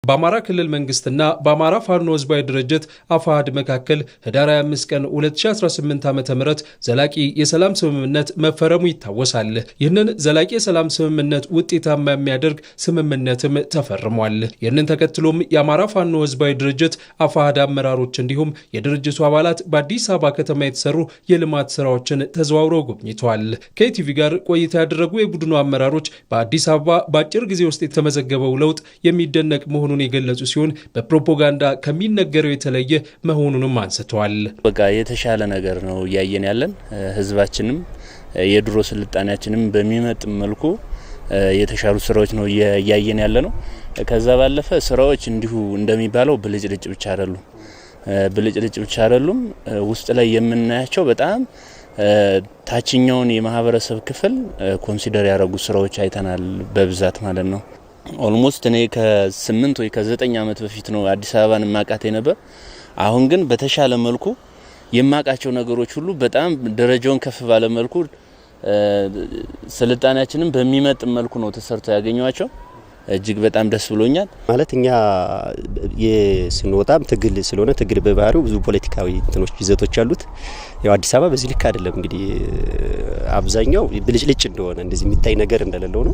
በአማራ ክልል መንግስትና በአማራ ፋኖ ህዝባዊ ድርጅት አፋሕድ መካከል ህዳር 25 ቀን 2018 ዓ.ም ዘላቂ የሰላም ስምምነት መፈረሙ ይታወሳል። ይህንን ዘላቂ የሰላም ስምምነት ውጤታማ የሚያደርግ ስምምነትም ተፈርሟል። ይህንን ተከትሎም የአማራ ፋኖ ህዝባዊ ድርጅት አፋሕድ አመራሮች እንዲሁም የድርጅቱ አባላት በአዲስ አበባ ከተማ የተሰሩ የልማት ስራዎችን ተዘዋውረው ጎብኝተዋል። ከኢቲቪ ጋር ቆይታ ያደረጉ የቡድኑ አመራሮች በአዲስ አበባ በአጭር ጊዜ ውስጥ የተመዘገበው ለውጥ የሚደነቅ መሆኑን የገለጹ ሲሆን በፕሮፓጋንዳ ከሚነገረው የተለየ መሆኑንም አንስተዋል። በቃ የተሻለ ነገር ነው እያየን ያለን። ህዝባችንም የድሮ ስልጣኔያችንም በሚመጥን መልኩ የተሻሉ ስራዎች ነው እያየን ያለ ነው። ከዛ ባለፈ ስራዎች እንዲሁ እንደሚባለው ብልጭልጭ ብቻ አይደሉም። ብልጭልጭ ብቻ አይደሉም። ውስጥ ላይ የምናያቸው በጣም ታችኛውን የማህበረሰብ ክፍል consider ያደረጉ ስራዎች አይተናል በብዛት ማለት ነው። Almost እኔ ከ8 ወይ ከ9 ዓመት በፊት ነው አዲስ አበባን ማቃት የነበር። አሁን ግን በተሻለ መልኩ የማቃቸው ነገሮች ሁሉ በጣም ደረጃውን ከፍ ባለ መልኩ ስልጣኔያችንን በሚመጥን መልኩ ነው ተሰርተው ያገኘኋቸው። እጅግ በጣም ደስ ብሎኛል። ማለት እኛ የስንወጣም ትግል ስለሆነ ትግል በባህሪው ብዙ ፖለቲካዊ እንትኖች ይዘቶች አሉት። ያው አዲስ አበባ በዚህ ልክ አይደለም፣ እንግዲህ አብዛኛው ብልጭልጭ እንደሆነ እንደዚህ የሚታይ ነገር እንደሌለው ነው።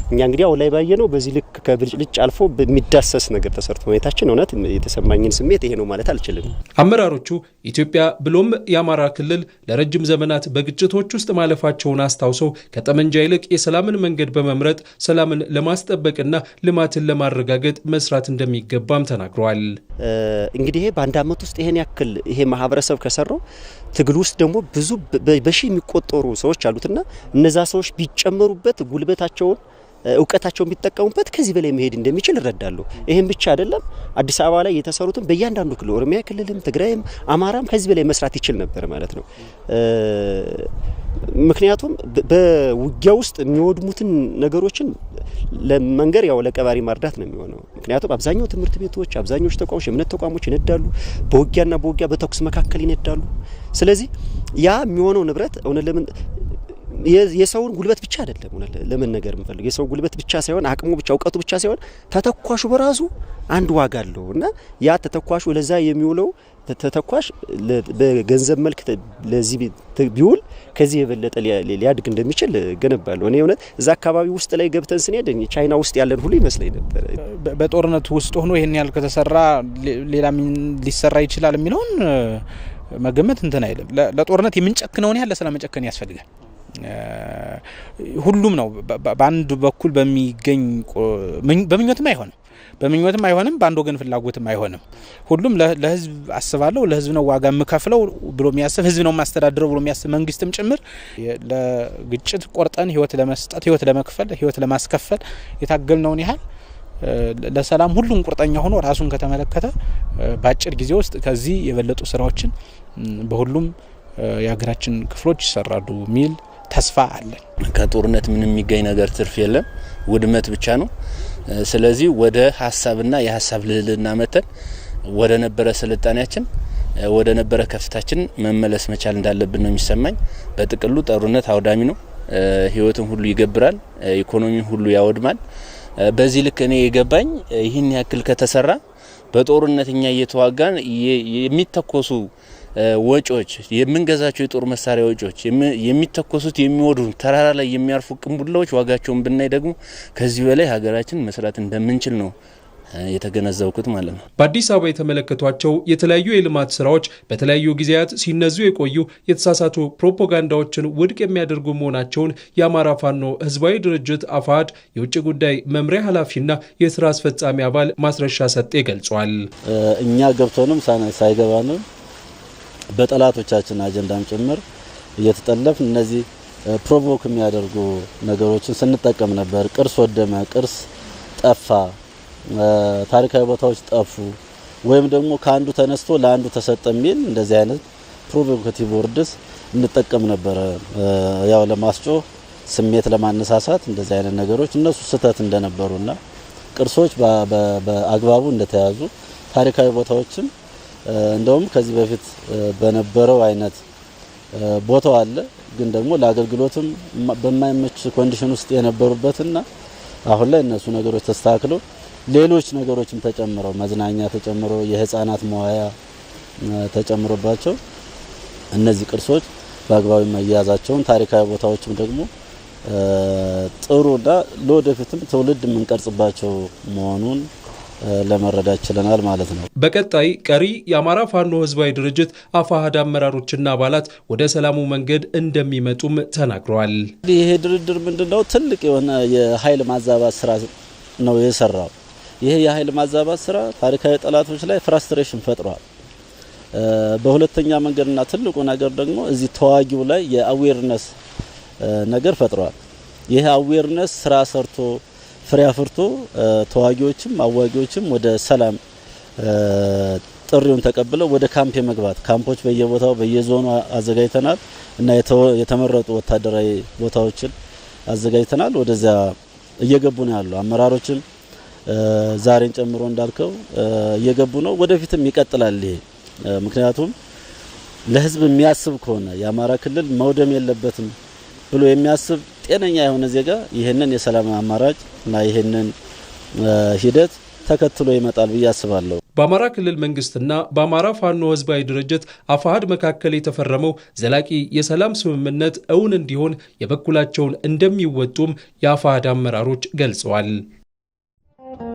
እኛ እንግዲህ አሁን ላይ ባየነው በዚህ ልክ ከብልጭልጭ አልፎ በሚዳሰስ ነገር ተሰርቶ ማየታችን እውነት የተሰማኝን ስሜት ይሄ ነው ማለት አልችልም። አመራሮቹ ኢትዮጵያ ብሎም የአማራ ክልል ለረጅም ዘመናት በግጭቶች ውስጥ ማለፋቸውን አስታውሰው ከጠመንጃ ይልቅ የሰላምን መንገድ በመምረጥ ሰላምን ለማስጠበቅና ልማትን ለማረጋገጥ መስራት እንደሚገባም ተናግረዋል። እንግዲህ ይሄ በአንድ አመት ውስጥ ይሄን ያክል ይሄ ማህበረሰብ ከሰራው ትግል ውስጥ ደግሞ ብዙ በሺህ የሚቆጠሩ ሰዎች አሉትና እነዛ ሰዎች ቢጨመሩበት ጉልበታቸውን እውቀታቸውን ቢጠቀሙበት ከዚህ በላይ መሄድ እንደሚችል እረዳለሁ። ይሄን ብቻ አይደለም፣ አዲስ አበባ ላይ የተሰሩትን በእያንዳንዱ ክልል ኦሮሚያ ክልልም ትግራይም አማራም ከዚህ በላይ መስራት ይችል ነበር ማለት ነው። ምክንያቱም በውጊያ ውስጥ የሚወድሙትን ነገሮችን ለመንገር ያው ለቀባሪ ማርዳት ነው የሚሆነው። ምክንያቱም አብዛኛው ትምህርት ቤቶች፣ አብዛኞቹ ተቋሞች፣ የእምነት ተቋሞች ይነዳሉ። በውጊያና በውጊያ በተኩስ መካከል ይነዳሉ። ስለዚህ ያ የሚሆነው ንብረት እውነት ለምን የሰውን ጉልበት ብቻ አይደለም፣ እውነት ለመነገር የምፈልገው የሰው ጉልበት ብቻ ሳይሆን አቅሙ ብቻ እውቀቱ ብቻ ሳይሆን ተተኳሹ በራሱ አንድ ዋጋ አለው እና ያ ተተኳሹ ለዛ የሚውለው ተተኳሽ በገንዘብ መልክ ለዚህ ቢውል ከዚህ የበለጠ ሊያድግ እንደሚችል ገነባለሁ። እኔ እውነት እዛ አካባቢ ውስጥ ላይ ገብተን ስንሄድ ቻይና ውስጥ ያለን ሁሉ ይመስለኝ ነበር። በጦርነት ውስጥ ሆኖ ይሄን ያህል ከተሰራ ሌላ ሊሰራ ይችላል የሚለውን መገመት እንትን አይልም። ለጦርነት የምንጨክነውን ያህል ለሰላም መጨከን ያስፈልጋል። ሁሉም ነው በአንድ በኩል በሚገኝ በምኞትም አይሆንም፣ በምኞትም አይሆንም፣ በአንድ ወገን ፍላጎትም አይሆንም። ሁሉም ለህዝብ አስባለሁ፣ ለህዝብ ነው ዋጋ የምከፍለው ብሎ የሚያስብ፣ ህዝብ ነው የማስተዳድረው ብሎ የሚያስብ መንግስትም ጭምር ለግጭት ቆርጠን ህይወት ለመስጠት፣ ህይወት ለመክፈል፣ ህይወት ለማስከፈል የታገልነውን ያህል ለሰላም ሁሉም ቁርጠኛ ሆኖ ራሱን ከተመለከተ በአጭር ጊዜ ውስጥ ከዚህ የበለጡ ስራዎችን በሁሉም የሀገራችን ክፍሎች ይሰራሉ የሚል ተስፋ አለን። ከጦርነት ምንም የሚገኝ ነገር ትርፍ የለም፣ ውድመት ብቻ ነው። ስለዚህ ወደ ሀሳብና የሀሳብ ልዕልና መተን ወደ ነበረ ስልጣኔያችን ወደ ነበረ ከፍታችን መመለስ መቻል እንዳለብን ነው የሚሰማኝ። በጥቅሉ ጦርነት አውዳሚ ነው። ህይወትን ሁሉ ይገብራል፣ ኢኮኖሚን ሁሉ ያወድማል። በዚህ ልክ እኔ የገባኝ ይህን ያክል ከተሰራ በጦርነት እኛ እየተዋጋን የሚተኮሱ ወጪዎች፣ የምንገዛቸው የጦር መሳሪያ ወጪዎች፣ የሚተኮሱት የሚወዱ ተራራ ላይ የሚያርፉ ቅንቡላዎች ዋጋቸውን ብናይ ደግሞ ከዚህ በላይ ሀገራችን መስራት እንደምንችል ነው የተገነዘብኩት ማለት ነው። በአዲስ አበባ የተመለከቷቸው የተለያዩ የልማት ስራዎች በተለያዩ ጊዜያት ሲነዙ የቆዩ የተሳሳቱ ፕሮፓጋንዳዎችን ውድቅ የሚያደርጉ መሆናቸውን የአማራ ፋኖ ህዝባዊ ድርጅት አፋሕድ የውጭ ጉዳይ መምሪያ ኃላፊና የስራ አስፈጻሚ አባል ማስረሻ ሰጤ ገልጿል። እኛ ገብቶንም ሳይገባንም በጠላቶቻችን አጀንዳም ጭምር እየተጠለፍን እነዚህ provoke የሚያደርጉ ነገሮችን ስንጠቀም ነበር። ቅርስ ወደመ፣ ቅርስ ጠፋ፣ ታሪካዊ ቦታዎች ጠፉ፣ ወይም ደግሞ ከአንዱ ተነስቶ ለአንዱ ተሰጠ የሚል እንደዚህ አይነት provocative words እንጠቀም ነበር። ያው ለማስጮህ፣ ስሜት ለማነሳሳት እንደዚህ አይነት ነገሮች እነሱ ስህተት እንደነበሩና ቅርሶች በአግባቡ እንደተያዙ፣ ታሪካዊ ቦታዎችም እንደውም ከዚህ በፊት በነበረው አይነት ቦታው አለ፣ ግን ደግሞ ለአገልግሎትም በማይመች condition ውስጥ የነበሩበትና አሁን ላይ እነሱ ነገሮች ተስተካክለው ሌሎች ነገሮችም ተጨምረው፣ መዝናኛ ተጨምሮ፣ የህፃናት መዋያ ተጨምሮባቸው እነዚህ ቅርሶች በአግባቡ መያዛቸውን፣ ታሪካዊ ቦታዎችም ደግሞ ጥሩና ለወደፊትም ትውልድ የምንቀርጽባቸው መሆኑን ለመረዳት ችለናል ማለት ነው። በቀጣይ ቀሪ የአማራ ፋኖ ህዝባዊ ድርጅት አፋሕድ አመራሮችና አባላት ወደ ሰላሙ መንገድ እንደሚመጡም ተናግረዋል። ይሄ ድርድር ምንድነው? ትልቅ የሆነ የኃይል ማዛባት ስራ ነው የሰራው። ይሄ የኃይል ማዛባት ስራ ታሪካዊ ጠላቶች ላይ frustration ፈጥሯል። በሁለተኛ መንገድና ትልቁ ነገር ደግሞ እዚህ ተዋጊው ላይ የ awareness ነገር ፈጥሯል። ይሄ awareness ስራ ሰርቶ ፍሬ አፍርቶ ተዋጊዎችም አዋጊዎችም ወደ ሰላም ጥሪውን ተቀብለው ወደ ካምፕ የመግባት፣ ካምፖች በየቦታው በየዞኑ አዘጋጅተናል እና የተመረጡ ወታደራዊ ቦታዎችን አዘጋጅተናል። ወደዚያ እየገቡ ነው ያሉ፣ አመራሮችም ዛሬን ጨምሮ እንዳልከው እየገቡ ነው። ወደፊትም ይቀጥላል ይሄ፣ ምክንያቱም ለህዝብ የሚያስብ ከሆነ፣ የአማራ ክልል መውደም የለበትም ብሎ የሚያስብ ጤነኛ የሆነ ዜጋ ይህንን የሰላም አማራጭ እና ይህንን ሂደት ተከትሎ ይመጣል ብዬ አስባለሁ። በአማራ ክልል መንግስትና በአማራ ፋኖ ህዝባዊ ድርጅት አፋሕድ መካከል የተፈረመው ዘላቂ የሰላም ስምምነት እውን እንዲሆን የበኩላቸውን እንደሚወጡም የአፋሕድ አመራሮች ገልጸዋል።